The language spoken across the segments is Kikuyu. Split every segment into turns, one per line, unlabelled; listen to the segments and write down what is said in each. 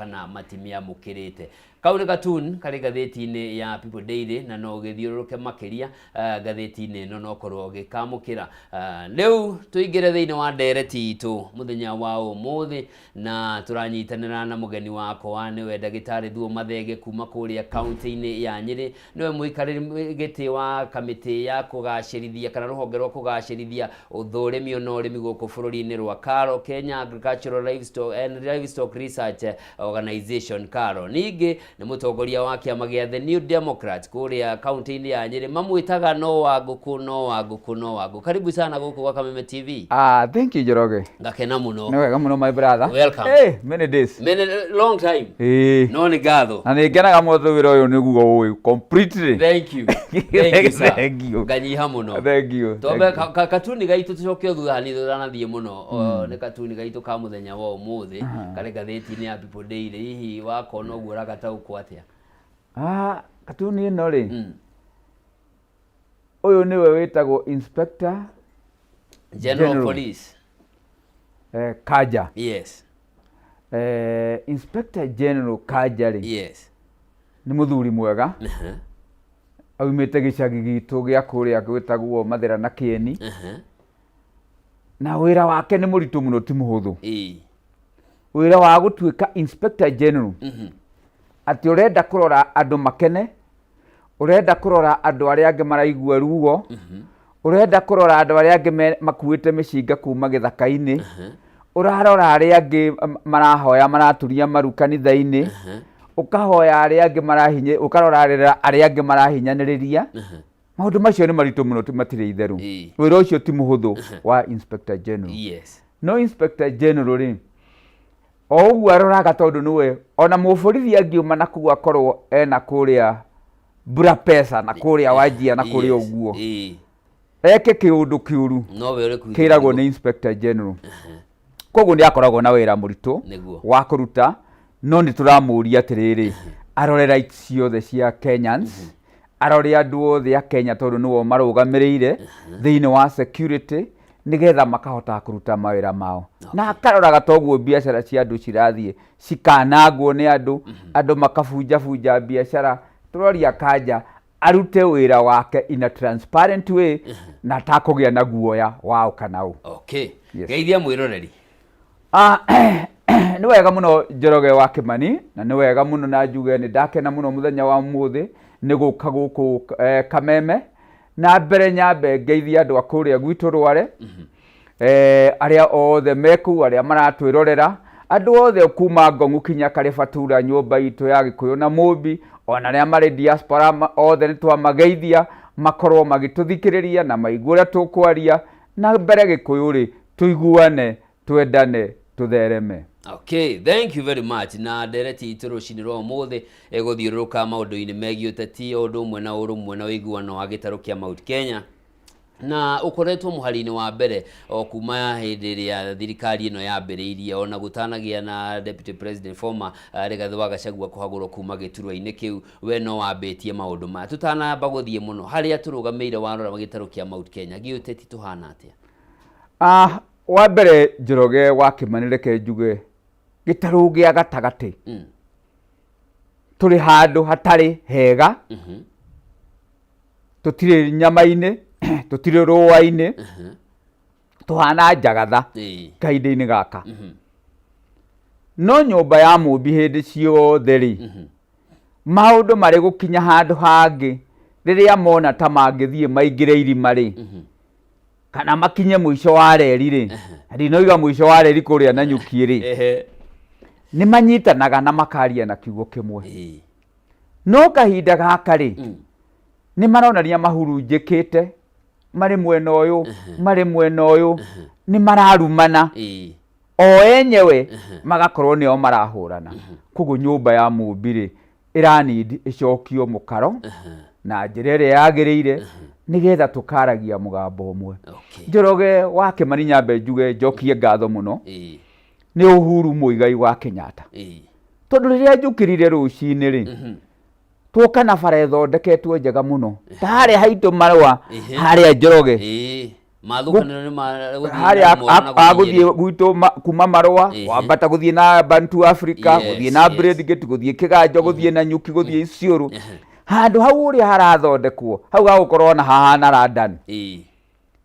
kana matimĩamũkĩrĩte. Kau nĩ cartoon karĩ ngathĩti-inĩ ya People Daily na no ũgĩthiũrũrũke makĩria ngathĩti-inĩ ĩno na ũkorwo ũgĩkamũkĩra. Rĩu tũingĩre thĩinĩ wa ndereti itũ mũthenya wa ũmũthĩ na tũranyitanĩra na mũgeni wakwa nĩwe ndagĩtarĩ Thuo Mathenge kuma kũrĩa kaunti-inĩ ya Nyĩrĩ. Nĩwe mũikarĩri gĩtĩ wa kamĩtĩ ya kũgacĩrithia kana rũhonge rwa kũgacĩrithia ũthũrĩmi ona ũrĩmi gũkũ bũrũri-inĩ rwa KALRO, Kenya Agricultural Livestock and Livestock Research Organization KALRO. Ningĩ nĩ mũtongoria wa kĩama gĩa The New Democrats kũrĩa kaunti-inĩ ya Nyĩrĩ, mamwĩtaga no wa ngũkũ, no wa ngũkũ, no wa ngũkũ. Karibu sana gũkũ gwa Kameme TV.
Ah, thank you Njoroge.
Ngakena mũno.
Nĩ wega mũno my brother.
Welcome.
Hey, many days.
Many, long time.
Ĩĩ.
No nĩ ngatho.
Na nĩ ngenaga mũno tondũ wĩra ũyũ nĩguo ũĩ completely.
Thank you. Thank you, sir.
Thank you.
Nganyiha mũno.
Thank you.
Twambe
Thank you.
katuni gaitũ tũcoke o thutha hanini tũtanathiĩ mũno. Nĩ katuni gaitũ ka mũthenya wa ũmũthĩ karĩ ngathĩti-inĩ ya People Daily. Hihi wakona ũguo ũragataũkwo atĩa?
Ah, katuni ĩno rĩ. Ũyũ nĩwe wĩtagwo Inspector
General,
General.
Police.
Kanja.
Yes.
Inspector General Kanja rĩ nĩ mũthuri mwega aumĩte gĩcagi gitũ gĩa kũrĩa gwĩtagwo Mathĩra na Kĩeni na wĩra wake nĩ mũritũ mũno ti mũhũthũ. Wĩra wa gũtuĩka Inspector General atĩ ũrenda kũrora andũ makene, ũrenda kũrora andũ arĩa angĩ maraigua ruo, ũrenda kũrora andũ arĩa angĩ makuĩte mĩcinga kuma gĩthaka-inĩ, ũrarora arĩa angĩ marahoya maraturia maru kanitha-inĩ, ũkahoya arĩa angĩ marahinya, ũkarora arĩa angĩ marahinyanĩrĩria. Maũndũ macio nĩ maritũ mũno, matirĩ itherũ. Wĩra ũcio ti mũhũthũ wa Inspector General. No Inspector General rĩ, o ũguo aroraga tondũ nĩwe ona mũborithi angiuma na kũu akorwo ena kũrĩa Budapest na kũrĩa Wajir na kũrĩa ũguo eke kĩũndũ kĩũru
Nowe ũrĩ
kĩragwo nĩ Inspector General. Koguo nĩ akoragwo na wĩra mũritũ wa kũruta, no nĩ tũramũria atĩrĩrĩ, arore rights ciothe cia Kenyans, arore andũ othe a Kenya tondũ nĩwe ũmarũgamĩrĩire thĩinĩ wa security, nĩgetha makahota kũruta mawĩra mao. Na akaroraga toguo biacara cia andũ cirathiĩ cikanangwo nĩ andũ, andũ makabunjabunja biacara. Tũroria Kanja arute wĩra wake in a transparent way na atakũgĩa na guoya wa ũ kana ũ.
Okay. Geithia mwĩroreri.
Nĩ wega mũno Njoroge wa Kĩmani, na nĩ wega mũno na njuge nĩ ndakena mũno mũthenya wa ũmũthĩ nĩ gũka gũkũ Kameme. Na mbere nyambe ngeithie andũ a kũrĩa gwitũ Rware, arĩa othe me kũu, arĩa maratwĩrorera, andũ othe kuma Ngong'u kinya Karĩbatura, nyũmba itũ ya Gĩkũyũ na Mũmbi, ona arĩa marĩ diaspora othe nĩ twamageithia, makorwo magĩtũthikĩrĩria na maigue ũrĩa tũkwaria. Na mbere Gĩkũyũ rĩ, tũiguane, twendane, tũthereme.
Okay, thank you very much. Na ndereti itũ rũcinĩ rwa ũmũthĩ ĩgũthiũrũrũka maũndũ-inĩ megiĩ ũteti o ũndũ ũmwe na ũrũmwe na ũiguano wa gĩtarũ kĩa Mount Kenya. Na ũkoretwo mũhari-inĩ wa mbere o kuma hĩndĩ ĩrĩa thirikari ĩno yambĩrĩirie, ona gũtanagĩa na Deputy President former Rigathĩ wa Gachagua kũhagũrwo kuma gĩturwa-inĩ kĩu, we no wambĩtie maũndũ maya. Tũtanamba gũthiĩ mũno, harĩa tũrũgamĩire warora gĩtarũ kĩa Mount Kenya, gĩũteti tũhana atĩa?
Wa mbere Njoroge wa Kĩmani, reke njuge gĩtarũ gĩa gatagatĩ tũrĩ handũ hatarĩ hega, tũtirĩ nyama-inĩ, tũtirĩ rũa-inĩ, tũhana njagatha kahinda-inĩ gaka. No nyũmba ya mũmbi hĩndĩ ciothe rĩ, maũndũ marĩ gũkinya handũ hangĩ rĩrĩa mona ta mangĩthiĩ maingĩre irima rĩ, kana makinye mũico wa reri rĩ, ndinoiga mũico wa reri kũrĩa Nanyuki rĩ, nĩ manyitanaga na makaria na kiugo kĩmwe. No kahinda gaka rĩ, nĩ maronania mahurunjĩkĩte, marĩ mwena ũyũ, marĩ mwena ũyũ, nĩ mararumana o enyewe, magakorwo nĩo marahũrana. Koguo nyũmba ya mũmbi rĩ, ĩranindi ĩcokio mũkaro na njĩra ĩrĩa yagĩrĩire, nĩgetha tũkaragia mũgambo ũmwe. Njoroge wa Kĩmani, nyambe njuge njokie ngatho mũno nĩ Uhuru Muigai wa Kenyatta, tondũ rĩrĩa njũkĩrire rũcinĩ rĩ, tuoka na bara ĩthondeketwo njega mũno ta harĩa haitũ marũa harĩa Njoroge.
Mathũkanĩro nĩ ma gũthiĩ na
harĩa
Moro na gũthiĩ
agũthiĩ
Nyĩrĩ.
gwitũ kuma marũa wambata gũthiĩ na Bantu Africa, gũthiĩ na Bradgate, gũthiĩ Kĩganjo, gũthiĩ na Nyuki, gũthiĩ Isiũrũ, handũ hau ũrĩa harathondekwo hau gagũkorwo na hahana London.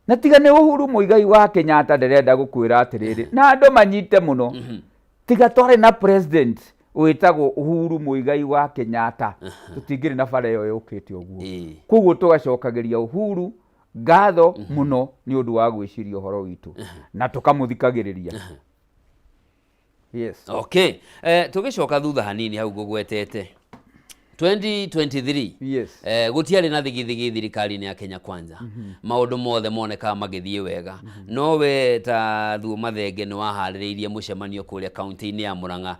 Na tiga nĩ Uhuru Muigai wa Kenyatta, ndĩrenda gũkwĩra atĩrĩrĩ, na andũ manyite mũno, tiga twarĩ na president wĩtagwo Uhuru Muigai wa Kenyatta, tũtingĩrĩ na bara ĩyo yũkĩte ũguo. Koguo tũgacokagĩria Uhuru ngatho mũno nĩ ũndũ wa gwĩciria ũhoro witũ na tũkamũthikagĩrĩria. Yes.
Okay. Tũgĩcoka thutha hanini hau ngũgwetete 2023. Gũtiarĩ na thigithigi thirikari-inĩ ya Kenya Kwanza. Maũndũ mothe monekaga magĩthiĩ wega. No we ta Thuo Mathenge nĩ waharĩrĩirie mũcemanio kũrĩa kaunti-inĩ ya Murang'a,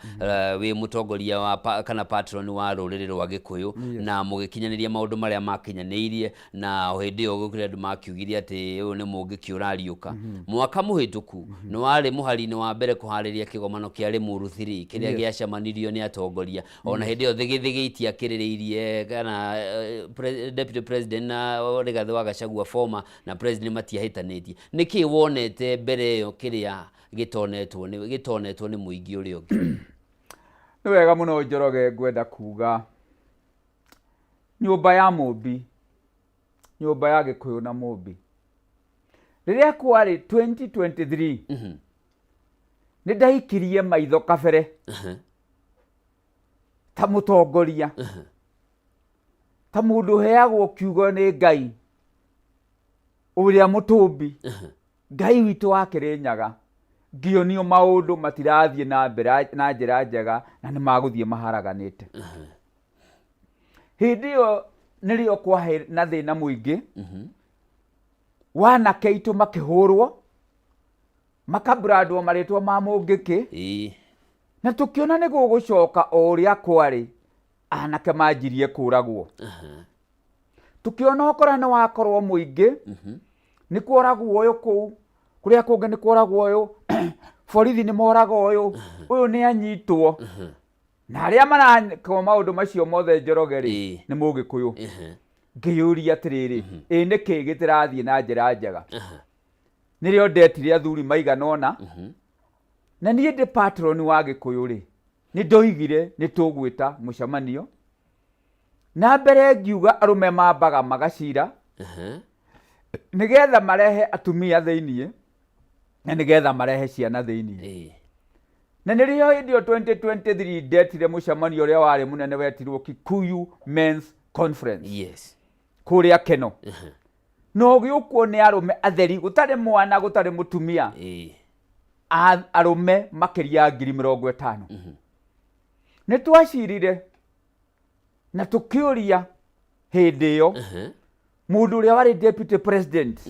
wĩ mũtongoria wa kana patron wa rũrĩrĩ rwa Gĩkũyũ, na mũgĩkinyanĩria maũndũ marĩa makinyanĩirie, na o hĩndĩ ĩyo gũkĩrĩ andũ makiugire atĩ ũyũ nĩ mũngĩki ũrariũka. Mwaka mũhĩtũku nĩ warĩ mũhari-inĩ wa mbere kũharĩria kĩgomano kĩa Limuru 3 kĩrĩa gĩacemanirio nĩ atongoria. Ona hĩndĩ ĩyo thigithigi itiakĩrĩrĩirie kana deputy president na Rigathĩ wa Gachagua former na president matiahĩtanĩtie. Nĩkĩ wonete mbere ĩyo kĩrĩa gĩtonetwo nĩ mũingĩ ũrĩa ũngĩ?
Nĩ wega mũno Njoroge, ngwenda kuga nyũmba ya Mũmbi, nyũmba ya Gĩkũyũ na Mũmbi, rĩrĩa kwarĩ 2023, nĩ ndaikirie maitho kabere ta mũtongoria, ta mũndũ ũheagwo kiugo nĩ Ngai ũrĩa mũtũmbi, Ngai witũ wa Kĩrĩnyaga, ngĩonio maũndũ matirathiĩ na mbere na njĩra njega na nĩ magũthiĩ maharaganĩte. Hĩndĩ ĩyo nĩrĩo kwarĩ na thĩna mũingĩ, wanake aitũ makĩhũrwo, makabrandwo marĩtwa ma mũngĩkĩ, na tũkĩona nĩ gũgũcoka o ũrĩa kwarĩ, anake manjirie kũragwo. Tũkĩona ũkora nĩ wakorwo mũingĩ, nĩ kworagwo ũyũ kũu, kũrĩa kũngĩ nĩ kworagwo ũyũ, borithi nĩ moraga ũyũ, ũyũ nĩ anyitwo. Na arĩa mareka maũndũ macio mothe Njoroge rĩ, nĩ Mũgĩkũyũ. Ngĩyũria atĩrĩrĩ, ĩ nĩkĩ gĩtĩrathiĩ na njĩra njega? Nĩrĩo ndetire athuri maigana ũna, na niĩ ndĩ patron wa Gĩkũyũ rĩ, nĩ ndoigire nĩ tũgwĩta mũcemanio. Na mbere ngiuga arũme mambaga magacira nĩgetha marehe atumia thĩiniĩ na nĩgetha marehe ciana thĩiniĩ. Na nĩrĩo hĩndĩ ĩyo 2023 ndetire mũcemanio ũrĩa warĩ mũnene wetirwo Kikuyu Men's Conference kũrĩa Keno. Na ũgĩũkwo nĩ arũme atheri, gũtarĩ mwana, gũtarĩ mũtumia, arũme makĩria ya 50,000. Nĩ twacirire na tũkĩũria hĩndĩ ĩyo mũndũ ũrĩa warĩ deputy president,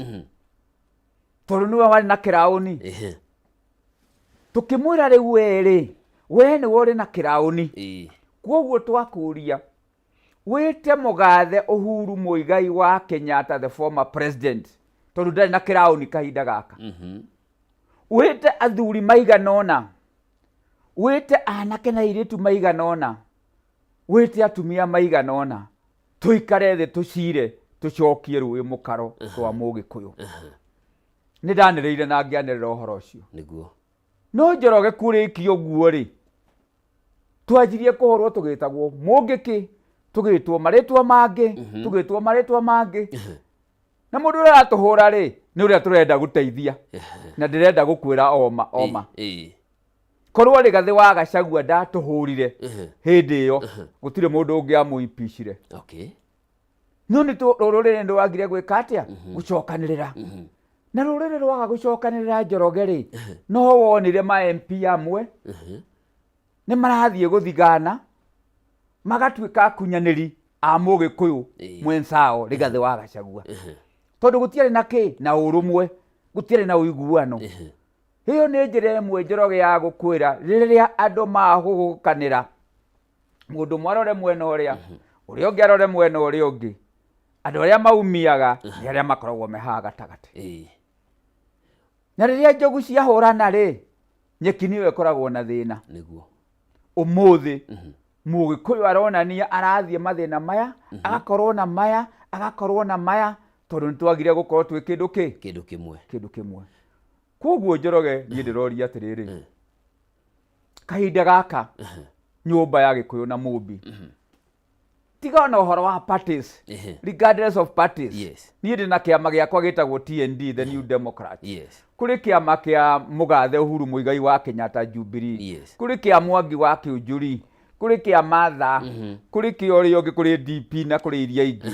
tondũ nĩwe warĩ na kĩraũni, tũkĩmwĩra rĩu we rĩ, we nĩwe ũrĩ na kĩraũni, kwoguo twakũria wĩte mũgathe Uhuru Muigai wa Kenyatta, the former president, tondũ ndarĩ na kĩraũni kahinda gaka, wĩte athuri maigana ũna, wĩte anake na airĩtu maigana ũna, wĩte atumia maigana ũna, tũikare thĩ tũcire tũcokie rũĩ mũkaro rwa Mũgĩkũyũ. Nĩ ndanĩrĩire na ngĩanĩrĩra ũhoro ũcio. No Njoroge kũrĩkia ũguo rĩ, twanjirie kũhũrwo tũgĩtagwo mũngĩkĩ, tũgĩtwo marĩtwa mangĩ, tũgĩtwo marĩtwa mangĩ. Na mũndũ ũrĩa aratũhũra rĩ, nĩ ũrĩa tũrenda gũteithia. Na ndĩrenda gũkwĩra oma oma. Korwo Rigathĩ wa Gachagua ndatũhũrire hĩndĩ ĩyo, gũtirĩ mũndũ ũngĩ amũimpicire. No nĩ rũrĩrĩ nĩ rwagire gwĩka atĩa? Gũcokanĩrĩra. Na rũrĩrĩ rwaga gũcokanĩrĩra Njoroge rĩ, no wonire ma MP amwe nĩ marathiĩ gũthigana, magatuĩka akunyanĩri a Mũgĩkũyũ mwenzao Rigathĩ wa Gachagua. Tondũ gũtiarĩ na kĩ? Na ũrũmwe, gũtiarĩ na ũiguano. Ĩyo nĩ njĩra ĩmwe Njoroge ya gũkwĩra rĩrĩa andũ mahũgũkanĩra, mũndũ ũmwe arore mwena ũrĩa, ũrĩa ũngĩ arore mwena ũrĩa ũngĩ, andũ arĩa maumiaga nĩ arĩa makoragwo me haha gatagatĩ. Na rĩrĩa njogu ciahũrana rĩ, nyeki nĩyo ĩkoragwo na thĩna. Ũmũthĩ Mũgĩkũyũ aronania arathiĩ mathĩna maya, agakorwo na maya, agakorwo na maya. Tondũ nĩ twagire gũkorwo twĩ kĩndũ kĩ
Kĩndũ kĩmwe.
Kĩndũ kĩmwe. Koguo Njoroge, niĩ ndĩroria atĩrĩrĩ, kahinda gaka nyũmba ya Gĩkũyũ na Mũmbi, tiga ona ũhoro wa parties, regardless of parties, niĩ ndĩ na kĩama gĩakwa gĩtagwo TND, the New Democrats. Kũrĩ kĩama kĩa mũgathe Uhuru Muigai wa Kenyatta, Jubilee. Kũrĩ kĩa Mwangi wa Kĩũnjũri, kũrĩ kĩa Martha, kũrĩ kĩa ũrĩa ũngĩ, kũrĩ DP na kũrĩ iria ingĩ.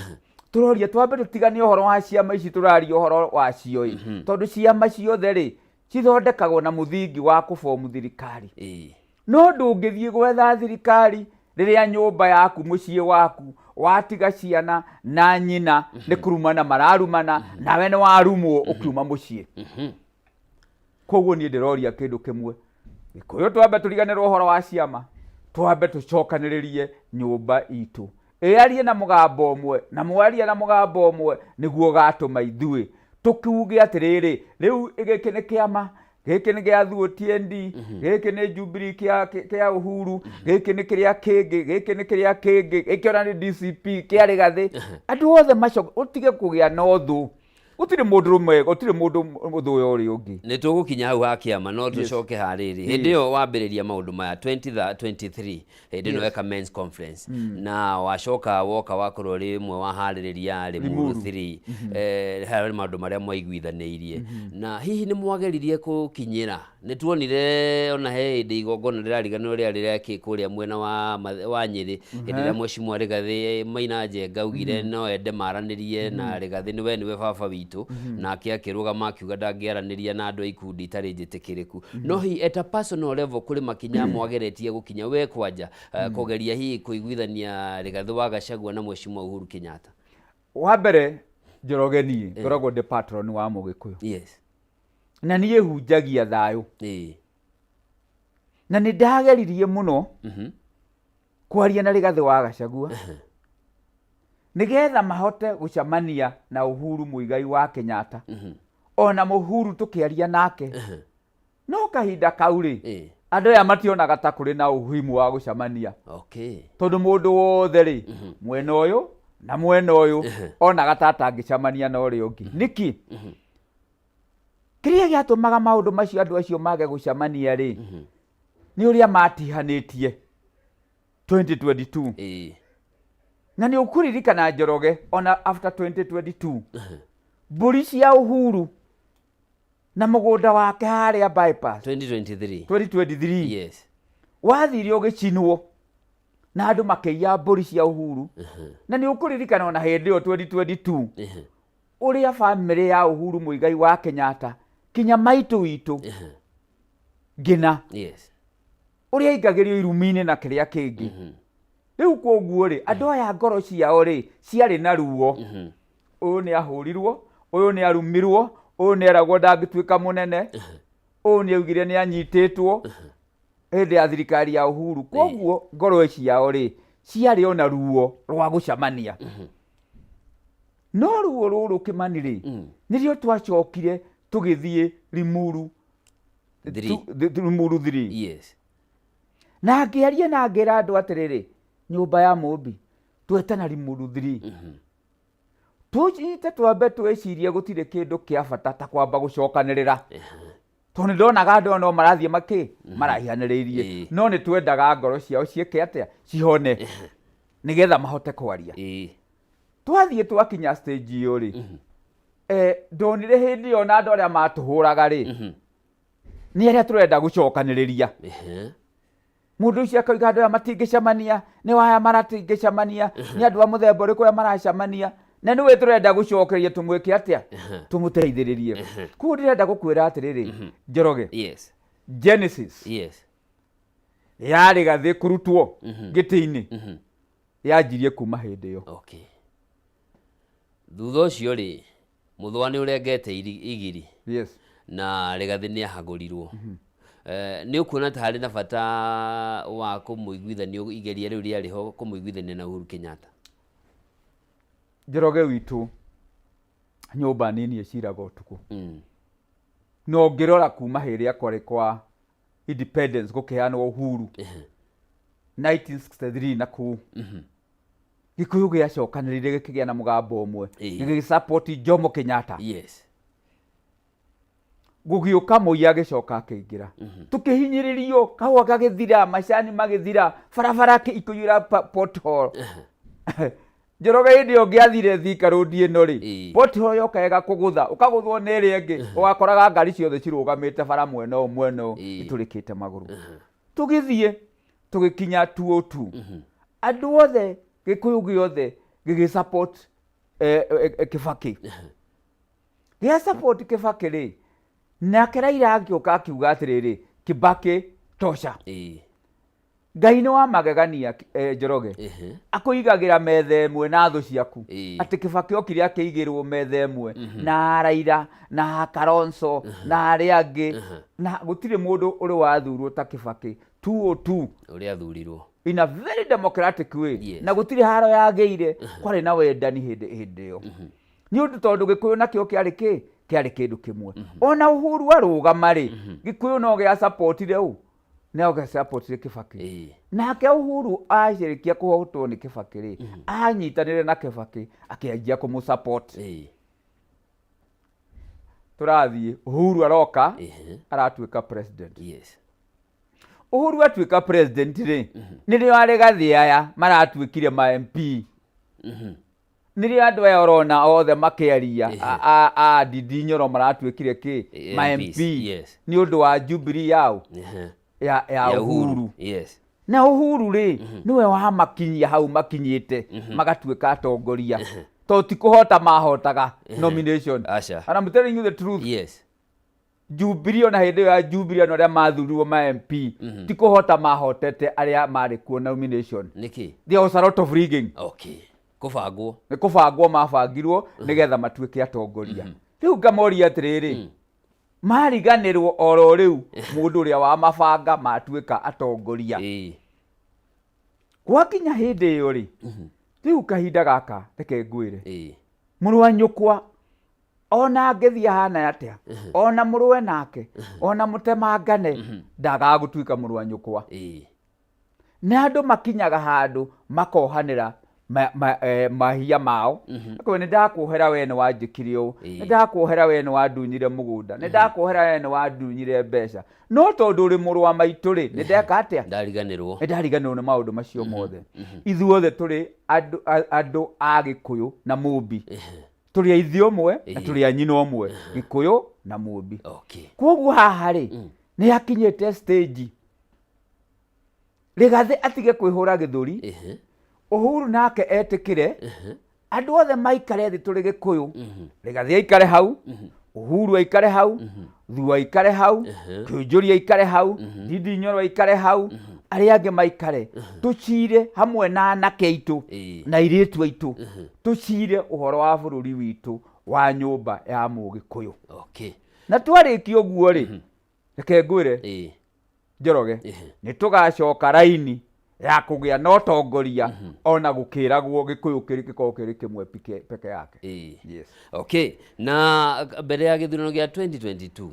Tũroria twambe tũtiganie ũhoro wa ciama ici tũraria ũhoro wacio ĩ, tondũ ciama ciothe rĩ, cithondekagwo na mũthingi wa kũbomu thirikari. No ndũngĩthiĩ gwetha thirikari rĩrĩa nyũmba yaku, mũciĩ waku, watiga ciana na nyina nĩ kurumana mararumana, nawe nĩ warumwo ũkiuma mũciĩ. Koguo niĩ ndĩroria kĩndũ kĩmwe, Gĩkũyũ, twambe tũriganĩrwo ũhoro wa ciama, twambe tũcokanĩrĩrie nyũmba itũ ĩarie na mũgambo ũmwe, na mwaria na mũgambo ũmwe nĩguo ũgatũma ithuĩ tũkiuge atĩrĩrĩ, rĩu gĩkĩ nĩ kĩama gĩkĩ nĩ gĩa Thuo TND, gĩkĩ nĩ Jubilee kĩa Uhuru, gĩkĩ nĩ kĩrĩa kĩngĩ, gĩkĩ nĩ kĩrĩa kĩngĩ, gĩkĩ ona nĩ DCP kĩa Rigathĩ. Andũ othe macoke, ũtige kũgĩa na ũthũ. Gũtirĩ mũndũ rũme, gũtirĩ mũndũ ũthũya ũrĩa ũngĩ.
Nĩ tũgũkinya hau ha kĩama, no tũcoke harĩrĩ hĩndĩ ĩyo wambĩrĩria maũndũ maya 2023, hĩndĩ ĩno weka men's conference na wacoka woka wakorwo ũrĩ ũmwe wa harĩrĩria Limuru
Limuru.
3, harĩ maũndũ marĩa mwaiguithanĩirie, na hihi nĩ mwageririe gũkinyĩra? Nĩ tuonire ona he hĩndĩ igongona rĩrariganĩrwo rĩarĩ rĩakĩ kũrĩa mwena wa Nyĩrĩ, hĩndĩ ĩrĩa Mheshimiwa Rigathĩ Maina Njenga augire no ende maranĩrie na Rigathĩ, nĩwe nĩwe baba witũ, nake akĩrũgama akiuga ndangĩaranĩria na andũ a ikundi itarĩ njĩtĩkĩrĩku. No hihi at a personal level kũrĩ makinya mwageretie gũkinya we kwanja kũgeria hihi kũiguithania Rigathĩ wa Gachagua na Mheshimiwa Uhuru Kenyatta?
Wa mbere, Njoroge, niĩ ngoragwo ndĩ patron wa Mũgĩkũyũ na niĩ hunjagia thayũ, na nĩ ndageririe mũno kwaria na Rigathĩ wa Gachagua nĩgetha mahote gũcemania na Uhuru Muigai wa Kenyatta. Ona Mũhuru tũkĩaria nake, no kahinda kau rĩ, andũ aya mationaga ta kũrĩ na ũhimu wa gũcemania, tondũ mũndũ wothe rĩ, mwena ũyũ na mwena ũyũ, onaga ta atangĩcemania na ũrĩa ũngĩ. Nĩkĩ? Kĩrĩa gĩatũmaga maũndũ macio andũ acio mage gũcemania rĩ, nĩ ũrĩa matihanĩtie 2022. Na nĩ ũkũririkana, Njoroge, ona after 2022 mbũri cia Uhuru na mũgũnda wake harĩa bypass.
2023.
2023. Wathire ũgĩcinwo na andũ makĩiya mbũri cia Uhuru. Na nĩ ũkũririkana ona hĩndĩ ĩyo 2022 ũrĩa bamĩrĩ ya Uhuru Muigai wa Kenyatta, kinya maitũ witũ ngina, ũrĩa aingagĩrio irumi-inĩ na kĩrĩa kĩngĩ. Rĩu koguo rĩ, andũ aya ngoro ciao rĩ ciarĩ na ruo. Ũyũ nĩ ahũrirwo, ũyũ nĩ arumirwo, ũyũ nĩ eragwo ndangĩtuĩka mũnene, ũyũ nĩ augire nĩ anyitĩtwo hĩndĩ ya thirikari ya Uhuru. Koguo ngoro ciao rĩ ciarĩ ona ruo rwa gũcemania. No ruo rũrũ, Kĩmani, rĩ, nĩrĩo twacokire tũgĩthiĩ Limuru
Three.
Limuru 3. Na ngĩaria na ngĩra andũ atĩrĩrĩ, nyũmba ya Mũmbi, twetana Limuru 3, tũnyite twambe twĩcirie. Gũtirĩ kĩndũ kĩa bata ta kwamba gũcokanĩrĩra, tondũ nĩ ndonaga andũ aya no marathiĩ makĩ maraihanĩrĩirie. No nĩ twendaga ngoro ciao ciĩke atĩa? Cihone, nĩgetha mahote kwaria. Twathiĩ twakinya stage ĩyo rĩ, ndonire hĩndĩ ĩyo na andũ arĩa matũhũraga rĩ, nĩ arĩa tũrenda gũcokanĩrĩria. Mũndũ ũcio akauga andũ aya matingĩcemania, nĩ waya maratingĩcemania, nĩ andũ a mũthemba ũrĩkũ ũrĩa maracemania, na nĩwe tũrenda gũcokeria, tũmwĩke atĩa? Tũmũteithĩrĩrie. Koguo ndĩrenda gũkwĩra atĩrĩrĩ, Njoroge, genesis ya Rigathĩ kũrutwo gĩtĩ-inĩ yanjirie kuma hĩndĩ ĩyo.
Okay, thutha ũcio rĩ, mũthũa nĩ ũrengete igiri na Rigathĩ nĩ ahagũrirwo. Nĩ ũkuona ta harĩ na bata wa kũmũiguithania, igeria rĩu rĩarĩ ho kũmũiguithania na Uhuru Kenyatta?
Njoroge witũ, nyũmba nini ĩciraga ũtukũ. Na ũngĩrora kuma hĩrĩa kwarĩ kwa independence, gũkĩheanwo uhuru 1963 na kũu. Gĩkũyũ gĩacokanĩrĩire gĩkĩgĩa na mũgambo ũmwe, gĩgĩsupport Jomo Kenyatta. Gũgĩũka Moi agĩcoka akĩingĩra, tũkĩhinyĩrĩrio, kahũa gagĩthira, macani magĩthira, barabara ikũiyũra pothole. Njoroge hĩndĩ ĩyo ngĩathire Thika Road ĩno rĩ, pothole yoka ĩgakũgũtha, ũkagũthwo nĩ ĩrĩa ĩngĩ, ũgakoraga ngari ciothe cirũgamĩte bara mwena ũyũ mwena ũyũ, itũrĩkĩte magũrũ. Tũgĩthiĩ tũgĩkinya 202, andũ othe Gĩkũyũ gĩothe gĩgĩ support Kĩbakĩ. Gĩa support Kĩbakĩ rĩ, nake Raila agĩũka akiuga atĩrĩrĩ, Kibaki tosha. Ngai nĩ wa magegania, Njoroge. Akũigagĩra metha ĩmwe na thũ ciaku. Atĩ Kĩbakĩ okire akĩigĩrwo metha ĩmwe na Raila na Kalonzo na arĩa angĩ, na gũtirĩ mũndũ ũrĩ wathurwo ta Kĩbakĩ 202.
Ũrĩa athurirwo.
In a very democratic way. Na gũtirĩ haro yagĩire, kwarĩ na wendani hĩndĩ hĩndĩ ĩyo. Nĩ ũndũ tondũ Gĩkũyũ nakĩo kĩarĩ kĩ? Kĩarĩ kĩndũ kĩmwe. Ona Uhuru arũgama rĩ, Gĩkũyũ no gĩa supportire ũ? No gĩa supportire Kĩbakĩ. Nake Uhuru acĩrĩkia kũhotwo nĩ Kĩbakĩ rĩ, anyitanĩre na Kĩbakĩ akĩanjia kũmũ support. Tũrathiĩ, Uhuru aroka, aratuĩka president. Uhuru atuĩka president rĩ, nĩrĩo arĩgathĩ aya maratuĩkire ma MP. Nĩrĩo andũ aya ũrona othe makĩaria, a Ndindi Nyoro maratuĩkire kĩ? Ma
MPs,
MP. Nĩ ũndũ wa Jubilee yao, ya
Ya
Uhuru.
Uhuru.
Na Uhuru rĩ, nĩwe wamakinyia hau makinyĩte, magatuĩka atongoria. Tondũ ti kũhota mahotaga nomination.
Aca.
And I'm telling you the truth. Jubilee, ona hĩndĩ ĩyo ya Jubilee, andũ arĩa mathurirwo ma MP, ti kũhota mahotete arĩa marĩ kuo nomination.
Nĩkĩ?
There was a lot of rigging.
Okay. Kũbangwo.
Nĩ kũbangwo mabangirwo nĩgetha matuĩke atongoria. Rĩu ngamoria atĩrĩrĩ, mariganĩrwo oro rĩu mũndũ ũrĩa wamabanga matuĩka atongoria. Gwakinya hĩndĩ ĩyo rĩ, rĩu kahinda gaka reke ngwĩre, mũrũ wa nyũkwa ona angĩthiĩ ahana atĩa, ona mũrũe nake, ona mũtemangane, ndagaga gũtuĩka mũrũ wa nyũkwa. Nĩ andũ makinyaga handũ makohanĩra mahia mao. Akoiga, nĩ ndakuohera we nĩ wanjĩkire ũũ, nĩ ndakuohera we nĩ wandunyire mũgũnda, nĩ ndakuohera we nĩ wandunyire mbeca, no tondũ ũrĩ mũrũ wa maitũ rĩ, nĩ ndeka atĩa?
Ndariganĩrwo.
Nĩ ndariganĩrwo nĩ maũndũ macio mothe. Ithuothe tũrĩ andũ a Gĩkũyũ na Mũmbi. Tũrĩ a ithe ũmwe na tũrĩ a nyina ũmwe, Gĩkũyũ na Mũmbi. Koguo haha rĩ, nĩ hakinyĩte stage Rigathĩ atige kwĩhũra gĩthũri, Uhuru nake etĩkĩre, andũ othe maikare thĩ tũrĩ Gĩkũyũ, Rigathĩ aikare hau, Uhuru aikare hau, Thuo aikare hau, Kĩũnjũri aikare hau, Ndindi Nyoro aikare hau, arĩa angĩ maikare, tũcire hamwe na anake aitũ na airĩtu aitũ, tũcire ũhoro wa bũrũri witũ wa nyũmba ya Mũgĩkũyũ. Na twarĩkia ũguo rĩ, reke ngwĩre, Njoroge, nĩ tũgacoka raini ya kũgĩa na ũtongoria, ona gũkĩragwo Gĩkũyũ kĩrĩ gĩkorwo kĩrĩ kĩmwe peke yake. Yes.
Okay. Na mbere ya gĩthurano gĩa 2022,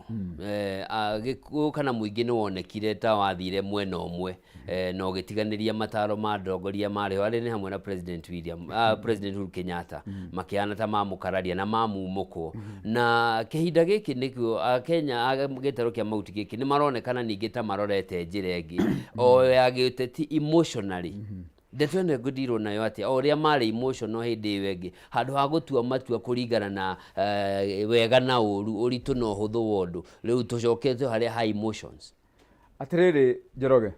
Gĩkũyũ kana mũingĩ nĩ wonekire ta wathire mwena ũmwe, na ũgĩtiganĩria mataro ma ndongoria marĩ ho arĩa nĩ hamwe na President William, President Uhuru Kenyatta, makĩhana ta mamũkararia na mamumũkwo. Na kĩhinda gĩkĩ nĩkĩo Akenya a gĩtarũ kĩa mahuti gĩkĩ nĩ maronekana ningĩ ta marorete njĩra ĩngĩ o ya gĩũteti emotionally. Ndeto ĩno ĩngũndirwo nayo atĩa? O ũrĩa marĩ emotional hĩndĩ ĩyo ĩngĩ, handũ ha gũtua matua kũringana na wega na ũru, ũritũ na ũhũthũ wa ũndũ, rĩu tũcokete harĩa ha emotions.
Atĩrĩrĩ Njoroge,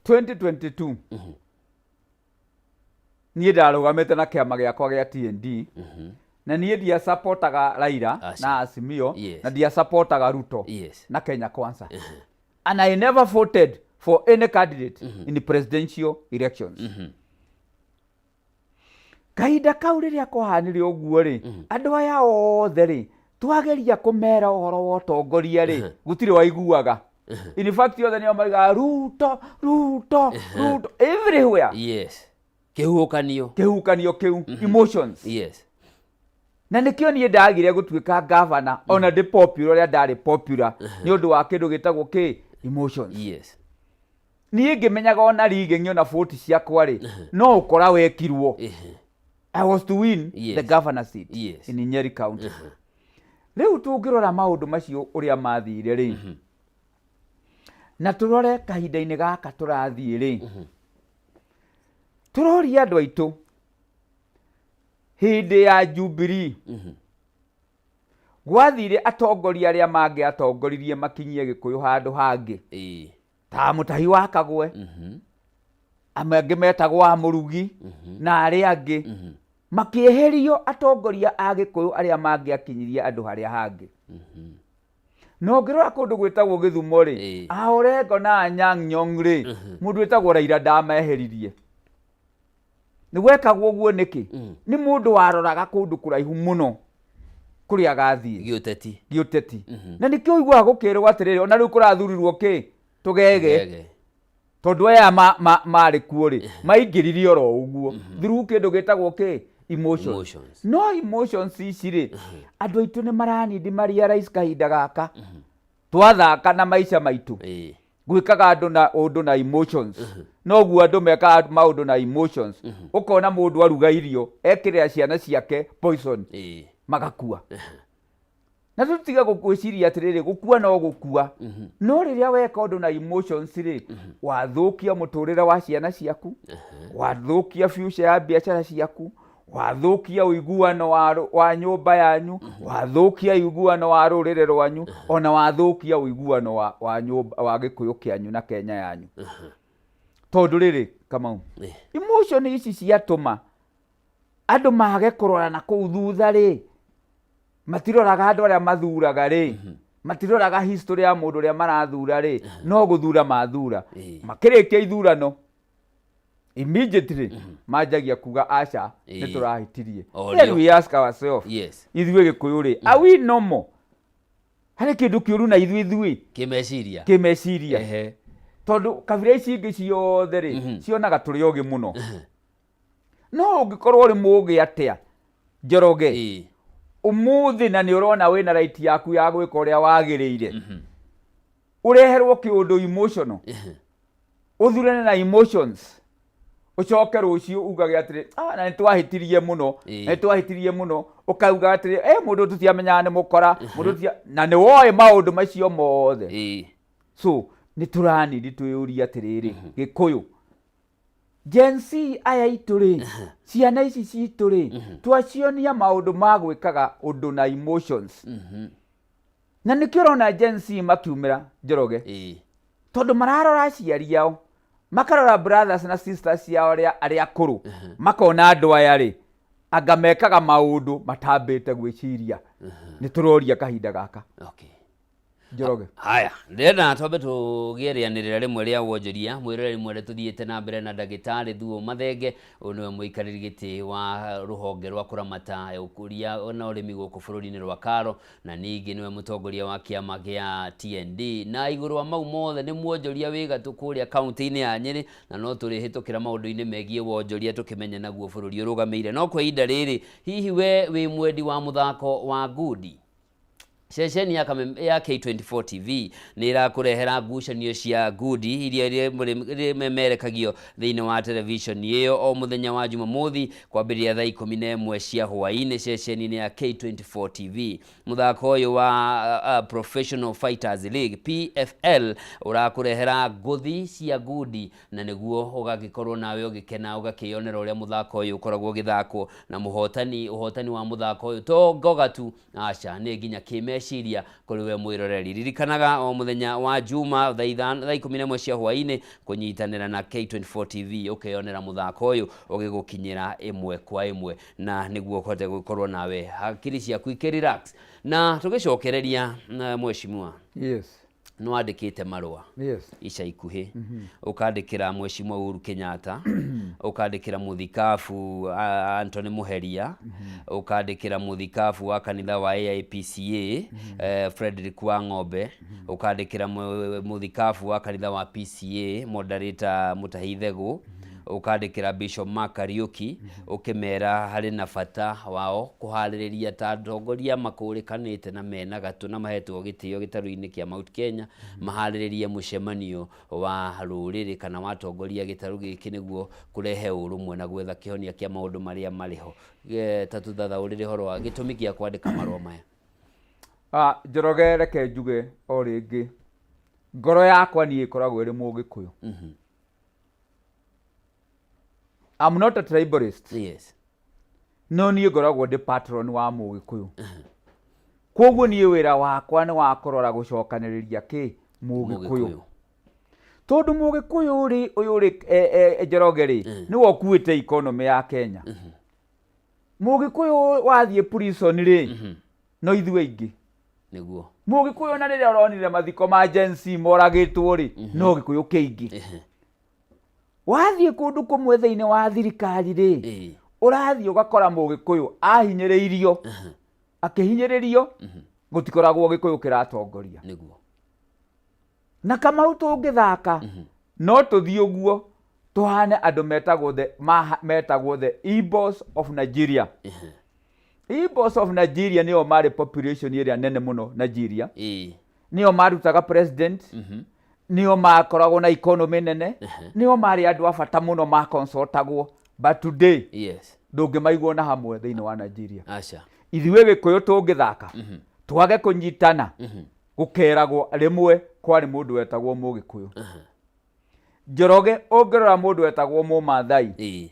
2022 niĩ ndarũgamĩte na kĩama gĩakwa gĩa TND, na niĩ ndiasapotaga Raila na Azimio, na ndiasapotaga Ruto na Kenya Kwanza. And I never voted for any candidate in the presidential elections. Kahinda kau rĩrĩa kwahanire ũguo rĩ, andũ aya othe rĩ, twageria kũmera ũhoro wa ũtongoria rĩ, gũtirĩ waiguaga. In fact, othe nĩo maigaga Ruto, Ruto, Ruto everywhere.
Kĩhuhũkanio.
Kĩhuhũkanio kĩu, emotions. Na nĩkĩo niĩ ndagire gũtuĩka gavana, ona ndĩ popular ũrĩa ndarĩ popular, nĩ ũndũ wa kĩndũ gĩtagwo kĩ emotions. Niĩ ngĩmenyaga ona rigging ona vote ciakwa rĩ, no ũkora wekirwo. I was to win the governor seat in Nyeri County. Rĩu tũngĩrora maũndũ macio ũrĩa mathire rĩ, na tũrore kahinda-inĩ gaka tũrathiĩ rĩ, tũroria andũ aitũ hĩndĩ ya Jubilee gwathire atongoria arĩa mangĩatongoririe makinyie Gĩkũyũ handũ hangĩ, ta Mũtahi wa Kagwe, amwe angĩ metagwo a Mũrugi na arĩa angĩ, makĩeherio atongoria a Gĩkũyũ arĩa mangĩakinyirie andũ harĩa hangĩ. Na ũngĩrora kũndũ gwĩtagwo Gĩthumo rĩ, a Orengo na Anyang' Nyong' rĩ, mũndũ wĩtagwo Raila ndameheririe. Nĩ gwekagwo ũguo nĩkĩ? Nĩ mũndũ waroraga kũndũ kũraihu mũno kũrĩa agathiĩ.
Gĩũteti.
Gĩũteti. Na nĩkĩo ũiguaga gũkĩrwo atĩrĩrĩ, ona rĩu kũrathurirwo kĩ? Tũgege.
Tũgege.
Tondũ aya marĩ kuo rĩ, maingĩrire oro ũguo through kĩndũ gĩtagwo kĩ? Emotions.
Emotions.
No emotions ici rĩ, andũ aitũ nĩ maranindi marealize kahinda gaka twathaka na maica maitũ, gwĩkaga andũ na ũndũ na emotions, noguo andũ mekaga maũndũ na emotions. Ũkona mũndũ aruga irio ekĩrĩra ciana ciake poison, magakua. Na tũtige gwĩciria atĩrĩrĩ, gũkua no gũkua, no rĩrĩa weka ũndũ na emotions rĩ, wathũkia mũtũrĩre wa ciana ciaku, wathũkia future ya biacara ciaku, wathũkia ũiguano wa nyũmba yanyu, wathũkia ũiguano wa rũrĩrĩ rwanyu, ona wathũkia ũiguano wa nyũmba wa Gĩkũyũ kĩanyu na Kenya yanyu. Tondũ rĩrĩ, Kamau, emotion ici ciatũma andũ mage kũrora na kũu thutha rĩ, matiroraga andũ arĩa mathuraga rĩ, matiroraga history ya mũndũ ũrĩa marathura rĩ, no gũthura mathura. Makĩrĩkia ithurano immediately manjagia kuga aca, nĩ tũrahĩtirie.
O
Then
rĩo.
we ask ourselves, ithuĩ Gĩkũyũ rĩ, are we normal? Harĩ kĩndũ kĩũru na ithuĩ
Kĩmeciria.
Kĩmeciria? Tondũ kabira ici ingĩ ciothe rĩ, cionaga tũrĩ ogĩ mũno. No ũngĩkorwo ũrĩ mũgĩ atĩa, Njoroge, ũmũthĩ na nĩ ũrona wĩna right yaku ya gwĩka ũrĩa wagĩrĩire, ũreherwo kĩũndũ emotional, ũthurane na emotions, ũcoke rũciũ ugage atĩrĩ, ah, na nĩ twahĩtirie mũno, na nĩ twahĩtirie mũno, ũkauga atĩrĩ, eh, mũndũ tũtiamenyaga nĩ mũkora, mũndũ tũtia, na nĩ woĩ maũndũ macio mothe. So nĩ tũranindi twĩyũrie atĩrĩrĩ, Gĩkũyũ Gen Z aya itũ rĩ, ciana ici citũ rĩ, twacionia maũndũ ma gwĩkaga ũndũ na emotions. Na nĩkĩo ũrona Gen Z makiumĩra, Njoroge, tondũ mararora aciari ao, makarora brothers na sisters ciao arĩa akũrũ, makona andũ aya rĩ, anga mekaga maũndũ matambĩte gwĩciria. Nĩ tũroria kahinda gaka, Njoroge.
Haya, ndĩrenda twambe tũgĩe rĩanĩrĩra rĩmwe rĩa wonjoria. Mwĩroreri mwende, tũthiĩte na mbere na ndagĩtarĩ Thuo Mathenge. Ũyũ nĩwe mũikarĩri gĩtĩ wa rũhonge rwa kũramata ũkũria na ũrĩmi gũkũ bũrũri-inĩ rwa KALRO, na ningĩ nĩwe mũtongoria wa kĩama gĩa TND. Na igũrũ wa mau mothe nĩ mwonjoria wĩ gatũ kũrĩa kaunti-inĩ ya Nyĩrĩ, na no tũrĩhĩtũkĩra maũndũ-inĩ megiĩ wonjoria tũkĩmenya naguo bũrũri ũrũgamĩire. No kwa ihinda rĩrĩ, hihi we wĩ mwendi wa mũthako wa ngundi? Ceceni ya K24 TV nĩ ĩrakũrehera ngucanio cia ngundi iria imemerekagio thĩinĩ wa televisheni ĩyo o mũthenya wa Jumamothi kwambĩrĩria thaa 11 cia hwaĩ-inĩ ceceni-inĩ ya K24 TV. Mũthako ũyũ wa Professional Fighters League PFL ũrakũrehera ngũthi cia ngundi, na nĩguo ũgagĩkorwo nawe ũgĩkena ũgakĩyonera ũrĩa mũthako ũyũ ũkoragwo ũgĩthakwo, na mũhotani ũhotani wa mũthako ũyũ to ngoga tu, aca, nĩ nginya kĩmeciria kũrĩ we mwĩroreri. Ririkanaga o mũthenya wa Juma thaa 11 cia hwaĩ-inĩ kũnyitanĩra na K24 TV ũkeyonera mũthako ũyũ ũgĩgũkinyĩra ĩmwe kwa ĩmwe, na nĩguo ũhote gũkorwo nawe hakiri ciaku ikĩ relax. Na tũgĩcokereria na mheshimiwa, nĩ wandĩkĩte marũa ica ikuhĩ, ũkandĩkĩra mheshimiwa Uhuru Kenyatta, ũkandĩkĩra mũthikabu Anthony Muheria, ũkandĩkĩra mũthikabu wa kanitha wa AIPCA Frederick Wang'ombe, ũkandĩkĩra mũthikabu wa kanitha wa PCA moderator Mutahi Thegũ, Ũkandĩkĩra Bishop Mark Kariũki ũkĩmera harĩ na bata wao kũharĩrĩria ta atongoria makũrĩkanĩte na mena gatũ na mahetwo gĩtĩo gĩtarũ-inĩ kĩa Mount Kenya, maharĩrĩrie mũcemanio wa rũrĩrĩ kana wa atongoria gĩtarũ gĩkĩ nĩguo kũrehe ũrũmwe na gwetha kĩhonia kĩa maũndũ marĩa marĩ ho. Ta tũthathaũrĩre ũhoro wa gĩtũmi gĩa kwandĩka marũa maya.
Njoroge reke njuge o rĩngĩ, ngoro yakwa niĩ ĩkoragwo ĩrĩ Mũgĩkũyũ. I'm not a tribalist. No niĩ ngoragwo ndĩ patron wa Mũgĩkũyũ. Koguo niĩ wĩra wakwa nĩ wa kũrora gũcokanĩrĩria kĩ? Mũgĩkũyũ. Tondũ Mũgĩkũyũ rĩ, ũyũ rĩ, Njoroge rĩ, nĩwe ũkuĩte economy ya Kenya. Mũgĩkũyũ wathiĩ prison rĩ, no ithuĩ aingĩ.
Nĩguo.
Mũgĩkũyũ na rĩrĩa ũronire mathiko ma Gen Z moragĩtwo rĩ, no Gĩkũyũ kĩingĩ. Wathiĩ kũndũ kũmwe thĩinĩ wa thirikari rĩ, ũrathiĩ ũgakora Mũgĩkũyũ ahinyĩrĩirio, akĩhinyĩrĩrio, gũtikoragwo Gĩkũyũ kĩratongoria.
Nĩguo.
Na Kamau tũngĩthaka, no tũthiĩ ũguo tũhane andũ metagwo the, ma, metagwo the Igbos of Nigeria. Igbos of Nigeria nĩo marĩ population ĩrĩa nene mũno Nigeria. Nĩo marutaga president, nĩo makoragwo na economy nene, nĩo marĩ andũ a bata mũno maconsultagwo. But today, ndũngĩmaigua ona hamwe thĩinĩ wa Nigeria. Ithuĩ Gĩkũyũ tũngĩthaka, twage kũnyitana, gũkeragwo rĩmwe kwarĩ mũndũ wetagwo Mũgĩkũyũ. Njoroge ũngĩrora mũndũ wetagwo Mũmathai,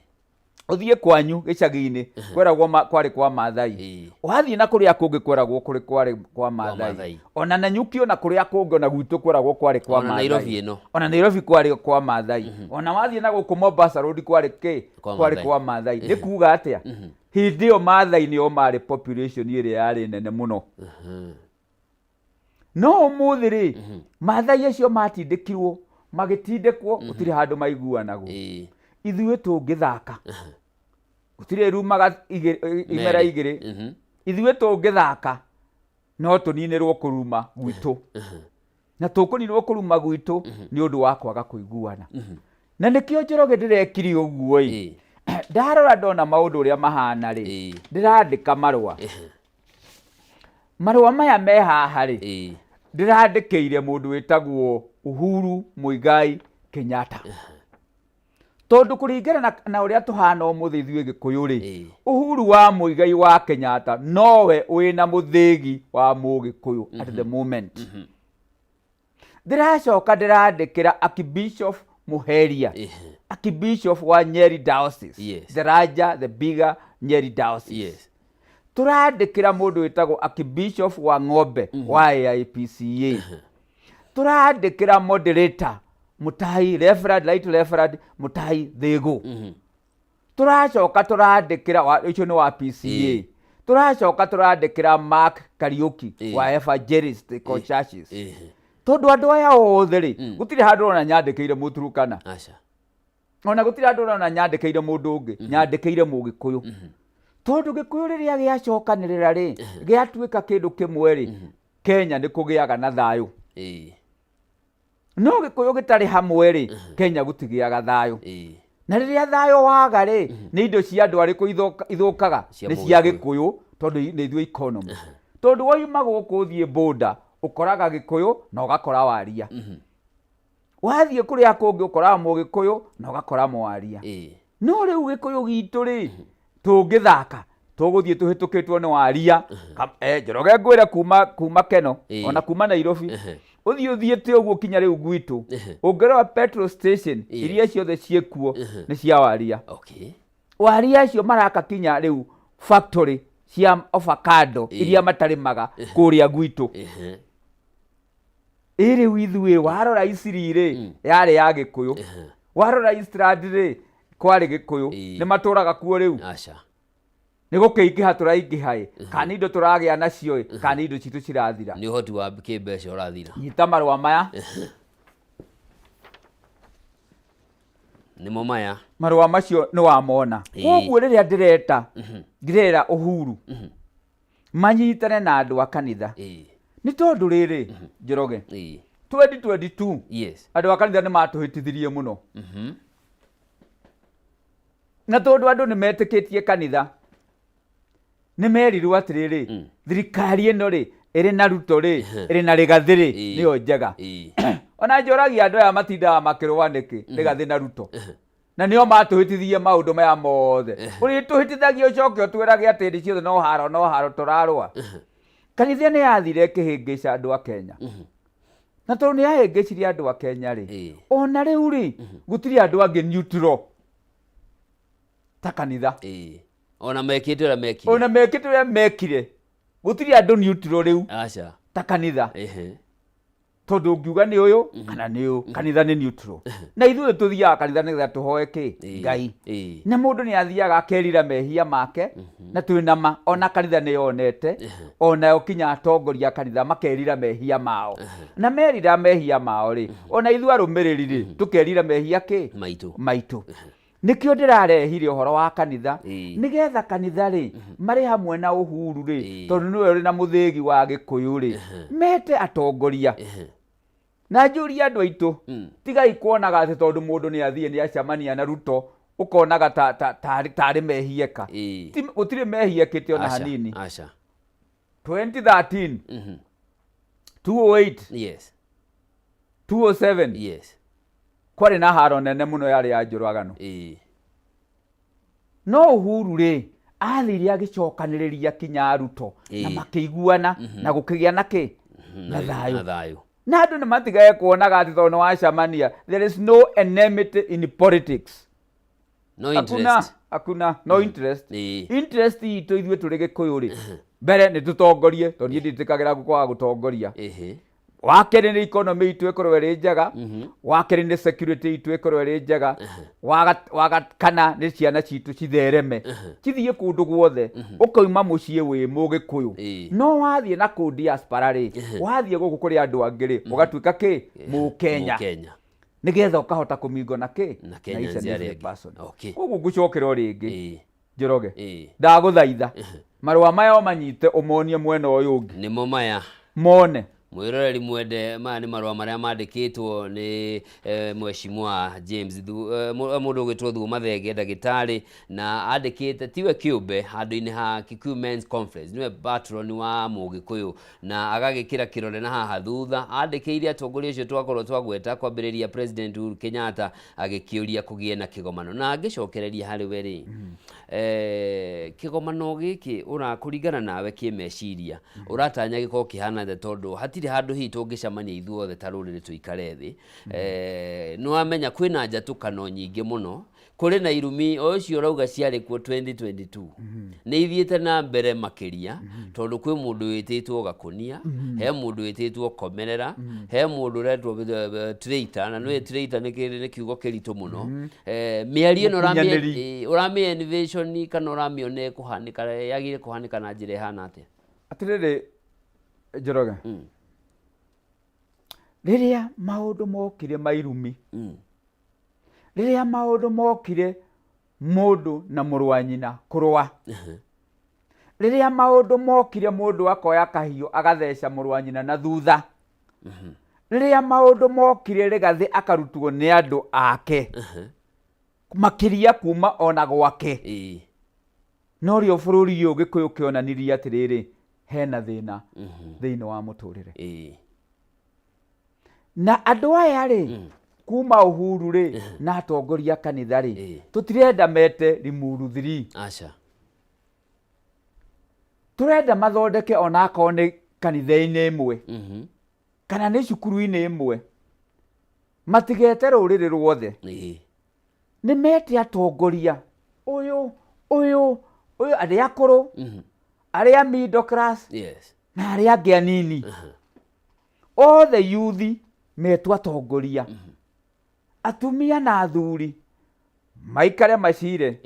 ũthiĩ kwanyu gĩcagi-inĩ kweragwo kwarĩ kwa Mathai. Wathiĩ na kũrĩa kũngĩ kweragwo kũrĩ kwarĩ kwa Mathai.
Mathai.
Ona Nanyuki ona kũrĩa kũngĩ ona gwitũ kweragwo kwarĩ kwa
Ona
Mathai.
Nairobi ĩno.
Ona Nairobi kwarĩ kwa Mathai. Ona wathiĩ na gũkũ Mombasa Road kwarĩ kĩ?
Kwa
Kwarĩ
Mathai.
kwa Mathai. Nĩ kuga atĩa? Hĩndĩ ĩyo Mathai nĩo marĩ population ĩrĩa yarĩ nene mũno. No ũmũthĩ rĩ, Mathai acio matindĩkirwo, magĩtindĩkwo, gũtirĩ handũ maiguanagwo. Ithuĩ tũngĩthaka, gũtirĩ rumaga imera
Merĩ.
igĩrĩ. Ithuĩ tũngĩthaka, no tũninĩrwo kũruma gwitũ. Na tũkũninwo kũruma gwitũ nĩ ũndũ wa kwaga kũiguana. Na nĩkĩo Njoroge ndĩrekire ũguo ĩ. Ndarora ndona maũndũ ũrĩa mahana rĩ, ndĩrandĩka marũa. Marũa maya me haha rĩ, ndĩrandĩkĩire mũndũ wĩtagwo Uhuru Muigai Kenyatta. Tondũ kũringana na ũrĩa tũhana ũmũthĩ ithuĩ Gĩkũyũ rĩ, Uhuru wa Muigai wa Kenyatta nowe wĩna mũthĩgi wa Mũgĩkũyũ at the moment. Ndĩracoka ndĩrandĩkĩra Archbishop Muheria, Archbishop wa Nyeri Diocese, the larger, the bigger Nyeri Diocese. Tũrandĩkĩra mũndũ wĩtagwo Archbishop wa Ng'ombe wa AIPCA. Tũrandĩkĩra moderator Mutai, Reverend, Right Reverend Mutai Thĩgũ. Tũracoka tũrandĩkĩra wa, ũcio nĩ wa PCA. Tũracoka tũrandĩkĩra Mark Kariũki wa Evangelist Churches. Tondũ andũ aya othe rĩ, gũtirĩ handũ ũrona nyandĩkĩire Mũturukana. Ona gũtirĩ handũ ũrona nyandĩkĩire mũndũ ũngĩ, nyandĩkĩire Mũgĩkũyũ. Tondũ Gĩkũyũ rĩrĩa gĩacokanĩrĩra rĩ, gĩatuĩka kĩndũ kĩmwe rĩ, Kenya nĩ kũgĩaga na thayũ. No Gĩkũyũ gĩtarĩ hamwe rĩ, Kenya gũtigĩaga thayũ. Na rĩrĩa thayũ waga rĩ, nĩ indo cia andũ arĩkũ ithũkaga?
Cia
Nĩ cia
Mũgĩkũyũ.
Gĩkũyũ, tondũ nĩ ithuĩ economy. Tondũ wauma gũkũ ũthiĩ border, ũkoraga Gĩkũyũ na ũgakora Waria. Wathiĩ kũrĩa kũngĩ ũkoraga Mũgĩkũyũ na ũgakora Mwaria. No rĩu Gĩkũyũ gitũ rĩ, tũngĩthaka tũgũthiĩ tũhĩtũkĩtwo nĩ Waria. Njoroge ngwĩre kuma Keno, ona kuma Nairobi. Ũthiĩ ũthiĩte ũguo kinya rĩu gwitũ. Ũngĩrora petrol station iria ciothe ciĩkuo nĩ cia Waria. Waria acio maraka kinya rĩu factory cia avocado iria matarĩmaga kũrĩa gwitũ. Ĩ rĩu ithuĩ warora Isiri rĩ, yarĩ ya Gĩkũyũ. Warora Eastland rĩ, kwarĩ Gĩkũyũ. Nĩ matũraga kuo rĩu? Nĩ gũkĩingĩha tũraingĩha ĩ, kana nĩ indo tũragĩa nacio ĩ, kana nĩ indo citũ cirathira.
Nĩ ũhoti wa kĩmbeca ũrathira.
Nyita marũa maya.
Nĩmo maya.
Marũa macio nĩ wamona. Koguo rĩrĩa ndĩreta, ndĩrera Uhuru, manyitane na andũ a kanitha. Nĩ tondũ rĩrĩ, Njoroge, 2022, andũ a kanitha nĩ matũhĩtithirie mũno. Na tondũ andũ nĩ metĩkĩtie kanitha, nĩ merirwo atĩrĩrĩ, thirikari ĩno rĩ, ĩrĩ na Ruto rĩ, ĩrĩ na Rigathĩ rĩ, nĩyo njega. Ona njũragia andũ aya matindaga makĩrũa nĩkĩ, Rigathĩ na Ruto. Na nĩo matũhĩtithirie maũndũ maya mothe. Ũrĩtũhĩtithagia ũcoke ũtwĩrage atĩ hĩndĩ ciothe no haro no haro tũrarũa. Kanitha nĩ yathire ĩkĩhĩngĩca andũ a Kenya. Na tondũ nĩ yahĩngĩcirie andũ a Kenya rĩ, ona rĩu rĩ, gũtirĩ andũ angĩ neutral ta kanitha.
Ona mekĩte ũrĩa mekire.
Ona mekĩte ũrĩa mekire, gũtirĩ andũ neutral rĩu
Aca.
ta kanitha. Tondũ ũngiuga nĩ ũyũ kana nĩ ũyũ, kanitha nĩ neutral. Na ithuĩ tũthiaga kanitha nĩgetha tũhoe kĩ? Ngai. Na mũndũ nĩ athiaga akerira mehia make, na twĩ na ma, ona kanitha nĩ yonete, onayo kinya atongoria a kanitha makerira mehia mao. Na merira mehia mao rĩ, ona ithuĩ arũmĩrĩri rĩ, tũkerira mehia kĩ?
Maitũ.
Maitũ. Nĩkĩo ndĩrarehire ũhoro wa kanitha, nĩgetha kanitha rĩ, marĩ hamwe na Uhuru rĩ, tondũ nĩwe ũrĩ na mũthĩgi wa Gĩkũyũ rĩ, mete atongoria. Na njũrie andũ aitũ, tigai kuonaga atĩ tondũ mũndũ nĩ athiĩ nĩ acemania na Ruto, ũkonaga tarĩ mehia eka. Gũtirĩ mehia ekĩte ona hanini.
Aca.
2013, 208, 207, kwarĩ na haro nene mũno yarĩ ya njũragano. No Uhuru rĩ, athire agĩcokanĩrĩria kinya Ruto na makĩiguana na gũkĩgĩa na kĩ? Na thayũ.
Na thayũ.
Na andũ nĩ matigage kuonaga atĩ tondũ nĩ wacemania, there is no enmity in politics.
No
Hakuna,
interest.
hakuna, no interest. Interest itũ ithuĩ tũrĩ Gĩkũyũ rĩ, mbere nĩ tũtongorie, tondũ niĩ ndiĩtĩkagĩra kwaga gũtongoria. Wa kerĩ nĩ economy itũ ĩkorwo ĩrĩ njega. Wa kerĩ nĩ security itũ ĩkorwo ĩrĩ njega. Wa kana nĩ ciana citũ cithereme, cithiĩ kũndũ guothe. Ũkauma mũciĩ wĩ Mũgĩkũyũ, no wathiĩ na kũu diaspora rĩ, wathiĩ gũkũ kũrĩ andũ angĩ rĩ, ũgatuĩka kĩ? Mũkenya.
Mũkenya.
Nĩgetha ũkahota kũmingo na kĩ?
Na
Na
Kenyans
each and
arĩa
every
angĩ.
person.
Okay.
Koguo ngũcokera o rĩngĩ, Njoroge, ndagũthaitha marũa maya ũmanyite ũmonie mwena ũyũ ũngĩ.
Nĩmo maya.
Mone.
Mwĩroreri mwende, maya nĩ marũa marĩa mandĩkĩtwo nĩ Mheshimiwa James mũndũ ũgwĩtwo Thuo Mathenge, ndagĩtarĩ, na andĩkĩte tiwe kĩũmbe handũ-inĩ ha Kikuyu Men's Conference, nĩwe patron wa Mũgĩkũyũ, na agagĩkĩra kĩrore na haha thutha. Andĩkĩire atongoria acio twakorwo twagweta, kwambĩrĩria President Uhuru Kenyatta, agĩkĩũria kũgĩe na kĩgomano. Na ngĩcokereria harĩ we rĩ, kĩgomano gĩkĩ kũringana nawe kĩmeciria, ũratanya gĩkorwo kĩhana atĩa, tondũ hatirĩ handũ hihi tũngĩcemania ithuothe ta rũrĩrĩ tũikare thĩ. Nĩwamenya kwĩna njatũkano nyingĩ mũno, kũrĩ na irumi o ũcio ũrauga ciarĩ kuo 2022, nĩ ithiĩte na mbere makĩria, tondũ kwĩ mũndũ wĩtĩtwo Gakũnia, he mũndũ wĩtĩtwo Komerera, he mũndũ ũretwo traitor, na nĩũĩ traitor nĩ kiugo kĩritũ mũno. Mĩario ĩno
Mũkunyanĩri.
Ũramĩ envision kana ũramĩona ĩkũhanĩka, yagĩrĩire kũhanĩka na njĩra ĩhana atĩa?
Atĩrĩrĩ Njoroge, rĩrĩa maũndũ mokire ma irumi, rĩrĩa maũndũ mokire mũndũ na mũrũ wa nyina kũrũa, rĩrĩa maũndũ mokire mũndũ akoya kahiũ agatheca mũrũ wa nyina na thutha, rĩrĩa maũndũ mokire Rigathĩ akarutwo nĩ andũ ake, makĩria kuma ona gwake, no rĩo bũrũri ũyũ Gĩkũyũ kĩonanirie atĩrĩrĩ, hena thĩna thĩinĩ wa mũtũrĩre. Na andũ aya rĩ, kuma Uhuru rĩ, na atongoria a kanitha rĩ, tũtirenda mete Limuru 3.
Aca.
Tũrenda mathondeke onakorwo nĩ kanitha-inĩ ĩmwe, kana nĩ cukuru-inĩ ĩmwe, matigete rũrĩrĩ ruothe. Nĩ mete atongoria ũyũ, ũyũ, ũyũ, arĩa akũrũ, arĩa middle class, na arĩa angĩ anini. Othe yuthi metwo atongoria. Atumia na athuri maikare macire.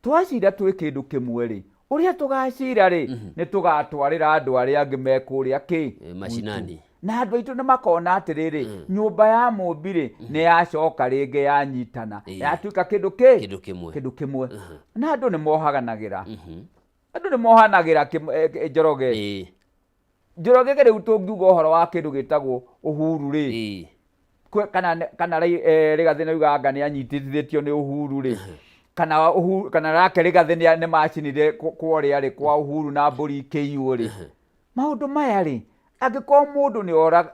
Twacira twĩ kĩndũ kĩmwe rĩ, ũrĩa tũgacira rĩ, nĩ tũgatwarĩra andũ arĩa angĩ me kũrĩa kĩ?
Mashinani.
Na andũ aitũ nĩ makona atĩrĩrĩ, nyũmba ya mũmbi rĩ, nĩ yacoka rĩngĩ yanyitana, yatuĩka kĩndũ kĩ?
Kĩndũ kĩmwe.
Kĩndũ kĩmwe. Na andũ nĩ mohaganagĩra. Andũ nĩ mohanagĩra Njoroge. Njoroge rĩu tũngiuga ũhoro wa kĩndũ gĩtagwo Uhuru rĩ, kana Rigathĩ nĩ augaga anga nĩ anyitithĩtio nĩ Uhuru rĩ. Kana Uhuru, kana nake Rigathĩ nĩ macinire kwa ũrĩa rĩ, kwa Uhuru na mbũri ikĩiywo rĩ. Maũndũ maya rĩ, angĩkorwo mũndũ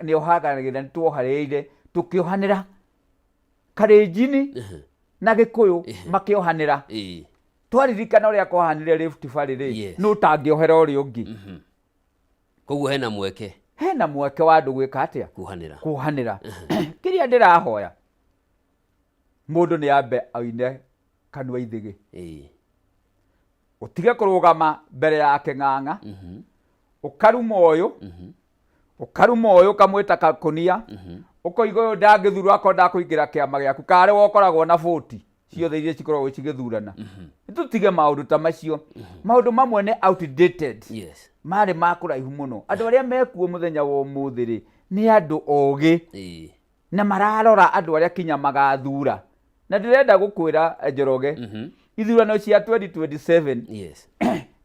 nĩ ohaganĩra, nĩ tuohanĩire, tũkĩohanĩra Kalenjini na Gĩkũyũ makĩohanĩra. Twaririkana ũrĩa kwahanire Rift Valley rĩ, nũ ũtangĩohera ũrĩa ũngĩ?
Koguo hena mweke.
Hena mweke wa andũ gwĩka atĩa?
Kuohanĩra.
Kuohanĩra. Kĩrĩa ndĩrahoya, mũndũ nĩ ambe oine kanua ithĩgĩ. Ũtige kũrũgama mbere ya kĩng'ang'a, ũkaruma ũyũ, ũkaruma ũyũ ũkamwĩta kakũnia, ũkoiga ũyũ ndangĩthurwo akorwo ndakũingĩra kĩama gĩaku, karĩ we ũkoragwo na bũti ciothe iria cikoragwo cigĩthurana. Tũtige maũndũ ta macio. Maũndũ mamwe nĩ outdated. Marĩ ma kũraihu mũno. Andũ arĩa mekuo mũthenya wa ũmũthĩ rĩ, nĩ andũ ogĩ. Na mararora andũ arĩa kinya magathura. Na ndĩrenda gũkwĩra Njoroge, ithurano cia 2027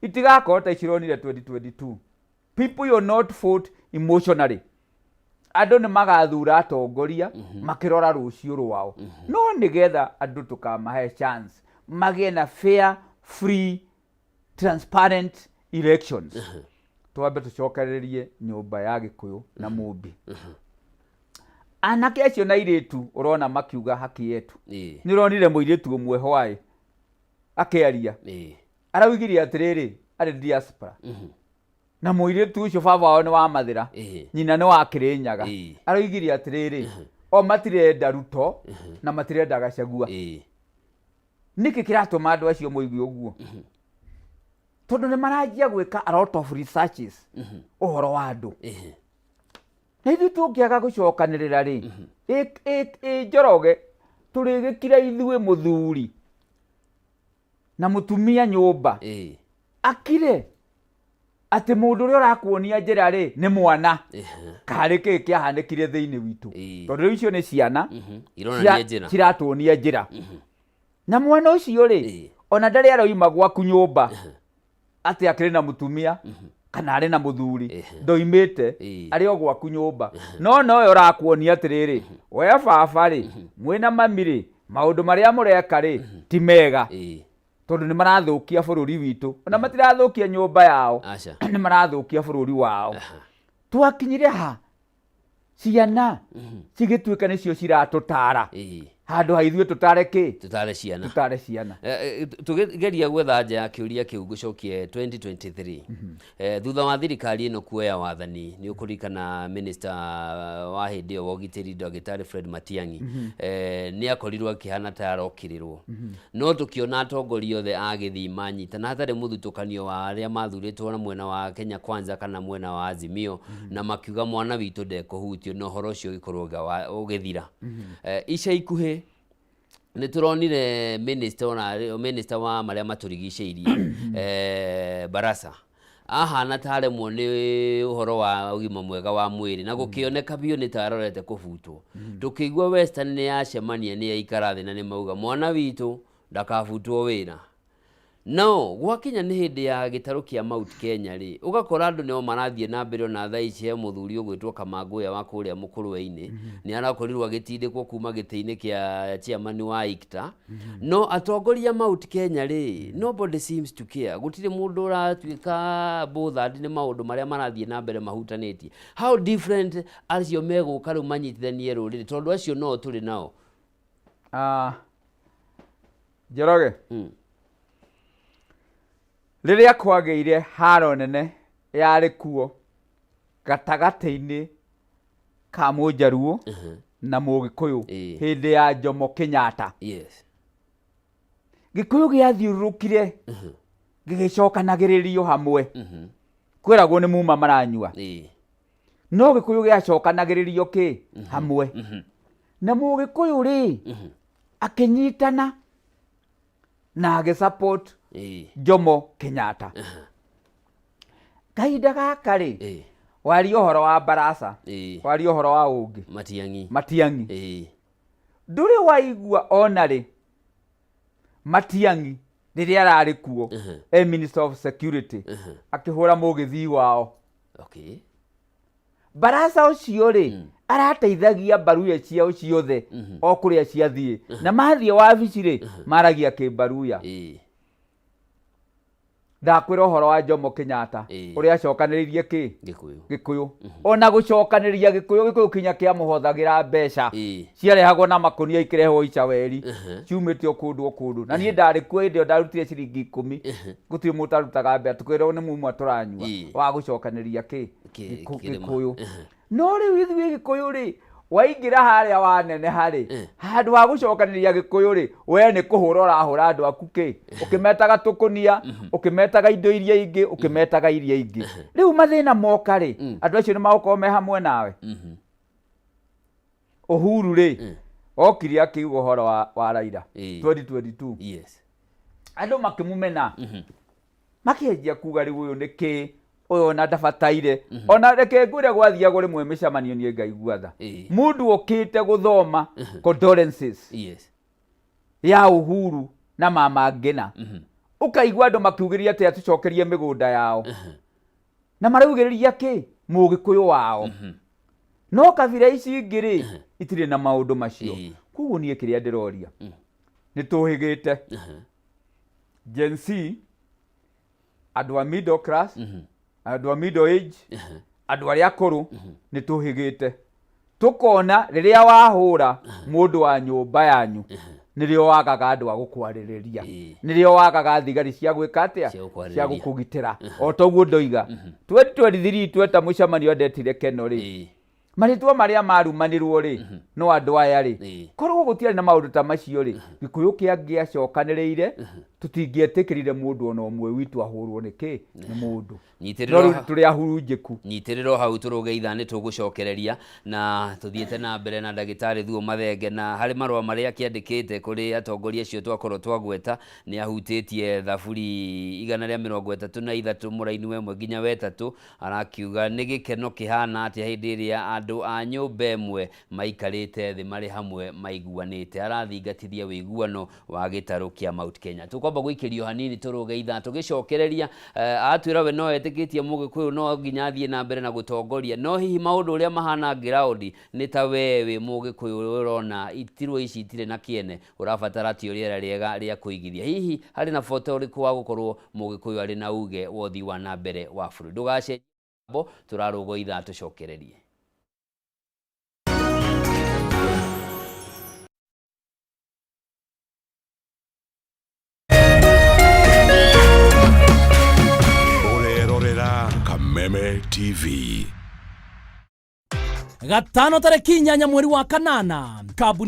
itigakorwo ta ici ũronire 2022. People will not vote emotionally. Andũ nĩ magathura atongoria makĩrora rũciũ rwao. No nĩgetha andũ tũkamahe chance magĩe na fair, free, transparent elections, twambe tũcokererie nyũmba ya Gĩkũyũ na Mũmbi. Anake acio na airĩtu ũrona makiuga haki yetu. Nĩ ũronire mũirĩtu ũmwe hwaĩ akĩaria, araugire atĩrĩrĩ, arĩ diaspora, na mũirĩtu ũcio baba wao nĩ wa Mathĩra, nyina nĩ wa Kĩrĩnyaga. Araugire atĩrĩrĩ, o matirenda Ruto na matirenda Gachagua. Nĩkĩ kĩratũma andũ acio moigue ũguo? Tondũ nĩ maranjia gwĩka a lot of researches ũhoro wa andũ. Na ithuĩ tũngĩaga gũcokanĩrĩra rĩ, ĩ Njoroge, tũrĩgĩkira ithuĩ mũthuri na mũtumia nyũmba akire atĩ mũndũ ũrĩa ũrakuonia njĩra rĩ nĩ mwana, karĩ kĩĩ kĩahanĩkire thĩinĩ witũ? Tondũ rĩu icio nĩ ciana
Ironania njĩra.
Ciratuonia njĩra, na mwana ũcio rĩ, ona ndarĩ aroima gwaku nyũmba atĩ akĩrĩ na mũtumia kana arĩ na mũthuri, ndoimĩte, arĩ o gwaku nyũmba, no nowe ũrakuonia atĩrĩrĩ, we baba rĩ, mwĩna mami rĩ, maũndũ marĩa mũreka rĩ ti mega, tondũ nĩ marathũkia bũrũri witũ. Ona matirathũkia nyũmba yao,
Aca.
nĩ marathũkia bũrũri wao. Twakinyire ha ciana cigĩtuĩka nĩcio ciratũtara handũ ha ithuĩ tũtare kĩ?
Tũtare ciana.
Tũtare ciana.
Tũkĩgeria gwetha nja ya kĩũria kĩu, ngũcokie 2023, thutha wa thirikari ĩno kuoya wathani, nĩ ũkũririkana minister wa hĩndĩ ĩyo wa ũgitĩri, Ndagĩtarĩ Fred Matiang'i, nĩ akorirwo akĩhana ta arokĩrĩrwo, no tũkĩona atongoria othe a gĩthii manyitana hatarĩ mũthutũkanio wa arĩa mathurĩtwo na mwena wa Kenya Kwanza kana mwena wa Azimio, na makiuga mwana witũ ndekũhutio, na ũhoro ũcio ũgĩkorwo ũgĩthira. Ica ikuhĩ nĩ tũronire minister, ona minister wa marĩa matũrigicĩirie, Barasa, ahana ta aremwo nĩ ũhoro wa ũgima mwega wa mwĩrĩ, na gũkĩoneka biũ nĩ ta arorete kũbutwo. Tũkĩigua Western nĩ yacemania, nĩ yaikara thĩ, na nĩ mauga mwana witũ ndakabutwo wĩra. No gwakinya nĩ hĩndĩ ya gĩtarũ kĩa Mount Kenya rĩ, ũgakora andũ nĩo marathiĩ na mbere. Ona thaa ici he mũthuri ũgwĩtwo Kamangũya wa kũrĩa Mũkũrwe-inĩ, nĩ arakorirwo agĩtindĩkwo kuma gĩtĩ-inĩ kĩa chairman wa ICTA. No atongoria Mount Kenya rĩ, nobody seems to care. Gũtirĩ mũndũ ũratuĩka bothered nĩ maũndũ marĩa marathiĩ na mbere mahutanĩtie. How different acio megũka rĩu manyitithanie rũrĩrĩ, tondũ acio no tũrĩ nao?
Ah, Njoroge, rĩrĩa kwagĩire haro nene yarĩ kuo gatagatĩ-inĩ ka Mũnjaruo na Mũgĩkũyũ hĩndĩ ya Jomo Kenyatta, Gĩkũyũ gĩathiũrũrũkire gĩgĩcokanagĩrĩrio hamwe. Kwĩragwo nĩ muma maranyua, no Gĩkũyũ gĩacokanagĩrĩrio kĩ hamwe, na Mũgĩkũyũ rĩ akĩnyitana na agĩsupport Jomo Kenyatta. Kahinda gaka rĩ, waria ũhoro wa Barasa, waria ũhoro wa ũngĩ
Matiang'i.
Matiang'i, ndũrĩ waigua ona rĩ Matiang'i rĩrĩa ararĩ kuo e Minister of Security akĩhũra mũgĩthii wao. Barasa ũcio rĩ, arateithagia Mbaruya ciao ciothe o kũrĩa ciathiĩ, na mathiĩ wabici rĩ, maragia Kĩmbaruya. Ndakwĩra ũhoro wa Jomo Kenyatta, ũrĩa acokanĩrĩirie kĩ
Gĩkũyũ.
Gĩkũyũ. Ona gũcokanĩrĩria Gĩkũyũ, Gĩkũyũ kinya kĩamũhothagĩra mbeca, ciarehagwo na makũnia ikĩrehwo icaweri, ciumĩte o kũndũ o kũndũ. Na niĩ ndarĩ kuo hĩndĩ ĩyo, ndarutire ciringi 10. Gũtirĩ mũndũ ũtarutaga mbeca, tũkwĩrwo nĩ mumwa tũranyua wa gũcokanĩrĩria kĩ
Kĩrĩma.
Gĩkũyũ. No rĩu ithuĩ Gĩkũyũ rĩ, waingĩra harĩa waneneha rĩ, handũ ha gũcokanĩrĩria Gĩkũyũ rĩ, we nĩ kũhũra ũrahũra andũ aku kĩ, ũkĩmetaga tũkũnia, ũkĩmetaga indo iria ingĩ, ũkĩmetaga iria ingĩ. Rĩu mathĩna moka rĩ, andũ acio nĩ magũkorwo me hamwe nawe? Uhuru rĩ, okire akiuga ũhoro wa Raila 2022. Andũ makĩmũmena, makĩanjia kuga rĩu ũyũ nĩ kĩ, ũyũ ona ndabataire. Ona reke ngwĩre, gwathiagwo rĩmwe mĩcemanio niĩ ngaigua tha. Mũndũ okĩte gũthoma condolences ya Uhuru na Mama Ngina, ũkaigua andũ makiugĩria atĩ atũcokerie mĩgũnda yao, na maraugĩrĩria kĩ mũgĩkũyũ wao. No kabira ici ingĩ rĩ, itirĩ na maũndũ macio. Koguo niĩ kĩrĩa ndĩroria, nĩ tũhĩgĩte Gen Z, andũ a middle class, andũ a middle age, andũ arĩa akũrũ, nĩ tũhĩgĩte tũkona rĩrĩa wahũra mũndũ wa nyũmba yanyu, nĩrĩo wagaga andũ a gũkwarĩrĩria, nĩrĩo wagaga thigari cia gwĩka atĩa?
Cia gũkwarĩrĩria.
Cia gũkũgitĩra. O toguo ndoiga, 2023 tweta mũcemanio andetire Keno rĩ, marĩtwa marĩa marumanĩrwo rĩ, no andũ aya rĩ, korwo gũtiarĩ na maũndũ ta macio rĩ, Gĩkũyũ kĩangĩacokanĩrĩire, tũtingĩetĩkĩrire mũndũ ona ũmwe witũ ahũrwo nĩ kĩ nĩ mũndũ. No
Nyitĩrĩrwo
rĩu tũrĩ ahurunjĩku.
Nyitĩrĩrwo hau, tũrũge ithaa nĩ tũgũcokereria na tũthiĩte na mbere na ndagĩtarĩ Thuo Mathenge, na harĩ marũa marĩa akĩandĩkĩte kũrĩ atongoria acio twakorwo twagweta, nĩ ahutĩtie Thaburi 133 mũraini wa 1 nginya wa 3. Arakiuga nĩ gĩkeno kĩhana atĩa hĩndĩ ĩrĩa andũ a nyũmba ĩmwe maikarĩte thĩ marĩ hamwe maiguanĩte. Arathingatithia wĩiguano wa gĩtarũ kĩa Mount Kenya. Tũkwamba gũikĩrio hanini tũrũge ithaa, tũgĩcokereria atwĩra we no etĩkĩtie mũgĩkũyũ no nginya athiĩ na mbere na gũtongoria, no hihi maũndũ ũrĩa mahana ground nĩ ta we wĩ mũgĩkũyũ ũrona itirwo ici itirĩ na kĩene, ũrabatara tio rĩera rĩega rĩa kũigithia. Hihi harĩ na bata ũrĩkũ wa gũkorwo mũgĩkũyũ arĩ na uge wa ũthii wa na mbere wa bũrũri? Ndũgacenjie mũtambo, tũrarũga ithaa tũcokererie.
Ũrerorera Kameme TV.
Gatano tarĩki 8 mweri wa kanana, kambuni